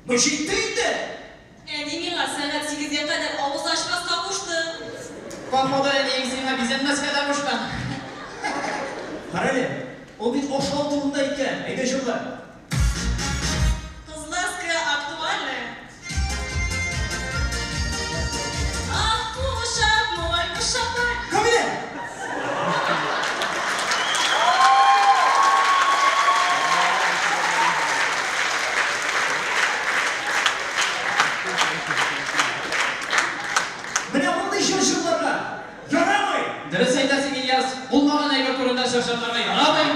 Ну җитте инде! Әни миңа сәгать сигезгә кадәр авыз ачмаска кушты. Походу әниең сиңа бизәнмәскә дә кушкан. Карале, ул бит ашау турында әйткән, әйдә җырла. Кызларская актуальная. Ах, кушак мой, кушак мой. Камилә! Менә мондый җыр җырларга ярамый! Дөрес әйтәсең, Ильяс, булмаган әйбер турында чырчырларга ярамый.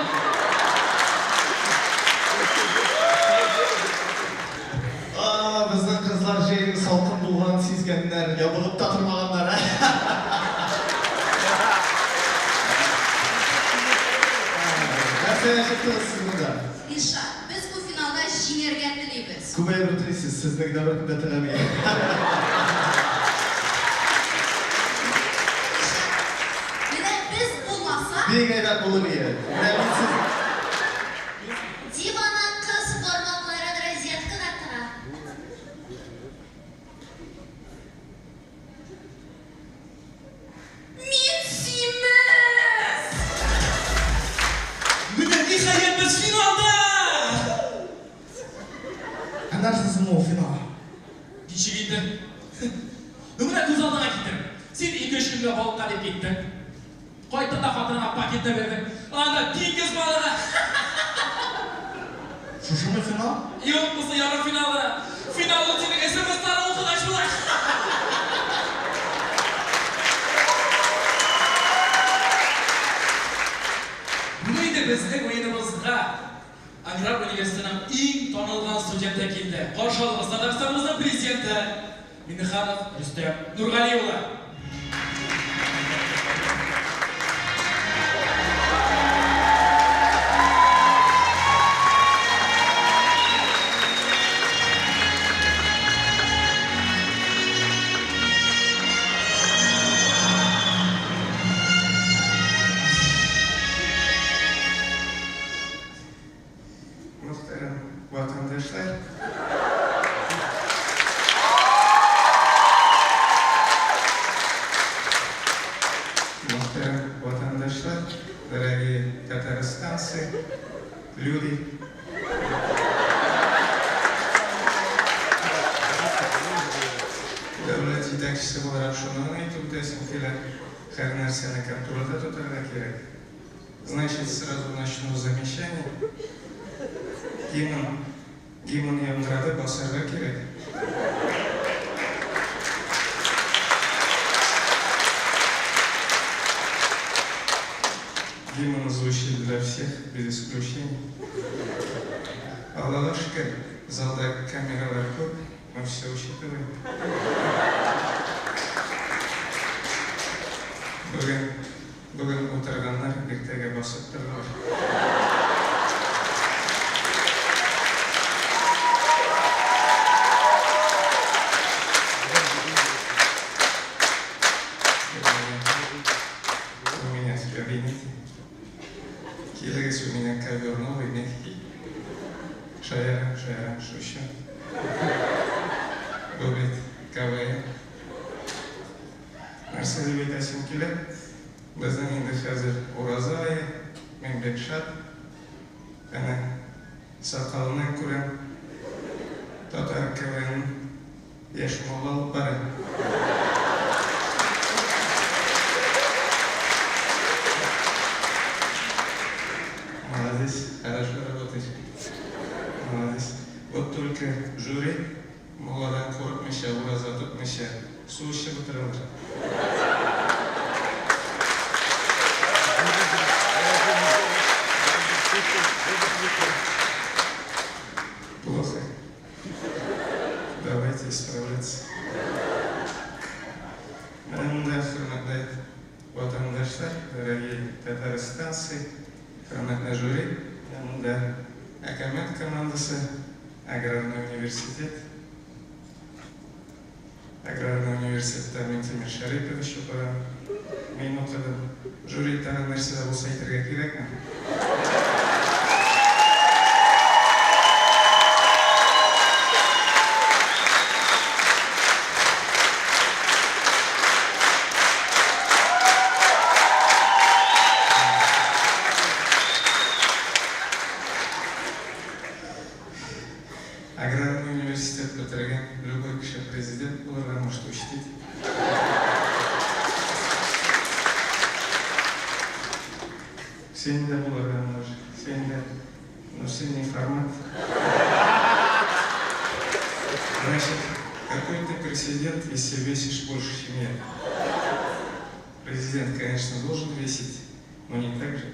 А, безнең кызлар җәйнең салкын булганын сизгәннәр, ябыгып та тормаганнар, ә? Нәрсәгә чыктыгыз сез монда? Ришат, без бу финалда җиңәргә телибез. Күп әйбер телисез, сезне генә беркем дә теләми. Ришат, менә без булмасак. Бик әйбәт булыр ие. Менә мин сез. Дивана кыз бармакларын розеткага тыга. Мин симез! Менә ниһаять без финалда! Ә нәрсә соң ул финал? Ничек инде? Ну менә күз алдыңа китер. Син ике-өч көнгә балыкка дип киттең. Кайттың да хатыныңа пакетны бирдең. Анда диңгез балыгы! Шушымы финал? Юк, бусы ярым финал гына. Финал ул синең СМСларың укыгач була. Бүген инде безнең уеныбызга Аграр университетының иң танылган студенты килде. Каршы алыгыз, Татарстаныбызның президенты Миннеханов Рөстәм Нургали улы. Мөхтәрәм ватандашлар! Мөхтәрәм ватандашлар, дорогие татарстанцы, люди! Дәүләт җитәкчесе буларак шуны гына әйтеп үтәсем килә, һәр нәрсәне контрольдә тотарга кирәк. Значит, сразу начну с замечаний. Гимн, гимн яңгырады, басарга кирәк. Гимн звучит для всех, без исключений. Аллага шөкер, залда камералар күп, мы все учитываем. Бүген Бүген утырганнар, иртәгә басып торырлар. У меня в кабинете. Килегез, у меня ковер новый, мягкий. Шаярам, шаярам, шучу. Бу бит КВН. Нәрсә дип әйтәсем килә, безнең инде хәзер ураза ае, мин бик шат. Әнә, сакалны күрәм. Татар КВНын яшь мулла алып бара. Молодец, хорошо работаешь. Молодец. Вот только жюри Мулладан курыкмыйча, ураза тотмыйча, су эчеп утыралар. Плохо. Давайте исправляться. Менә монда, хөрмәтле ватандашлар, дорогие татарстанцы, хөрмәтле жюри, менә монда Әкәмәт командасы, Аграрный университет. Аграрный университетта Минтимер Шәрипович укыган. Мин укыдым. Жюри, тагын нәрсә дә булса әйтергә кирәкме? Аграрный университет бетергән любой кеше президент булырга может, учтите. Син дә булырга можешь, син дә, но син не формат. Значит, какой ты президент, если весишь больше, чем я? Президент, конечно, должен весить, но не так же.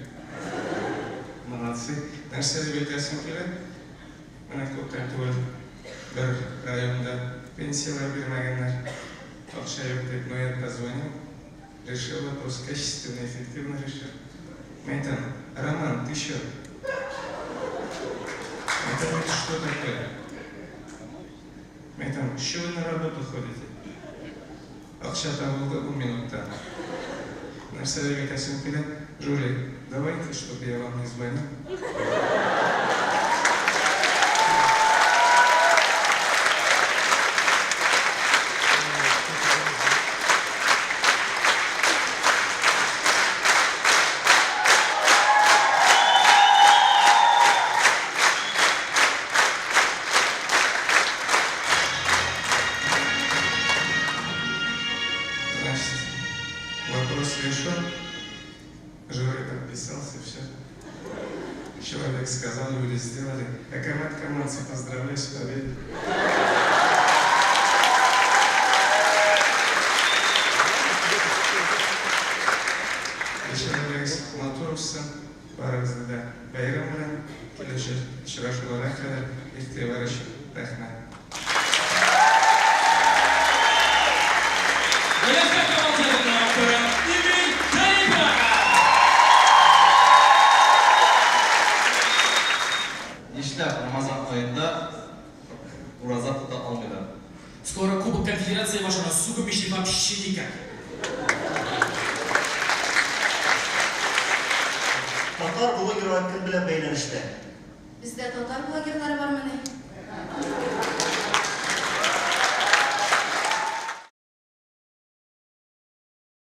Молодцы. Нәрсә дип әйтәсем килә? Менә күптән түгел бер районда пенсияләр бирмәгәннәр. Акча юк дип, но я позвонил. Решил вопрос качественно, эффективно решил. Мин әйтәм, Роман, ты чё? Это говорит, что такое? Мин әйтәм, чё вы на работу ходите? Акча табылды ун минутта. Нәрсә дип әйтәсем килә, жюри, давайте, чтобы я вам не звонил. Значит, вопрос решен. Жюри подписался, все. Человек сказал, люди сделали. Акамат Каманцы, поздравляю с победой. Яшәгез, матур үссен, барыгызны да бәйрәм белән, киләчәк очрашуларга кадәр игътибар өчен рәхмәт. Галиәсгар Камал театрының актеры Эмиль Талипов! Нишләп Рамазан аенда ураза тота алмыйлар? Скоро Кубок Конфедерации вашего сугомищи вообще никак. Татар блогерлары кем белән бәйләнештә? Бездә татар блогерлары бармыни?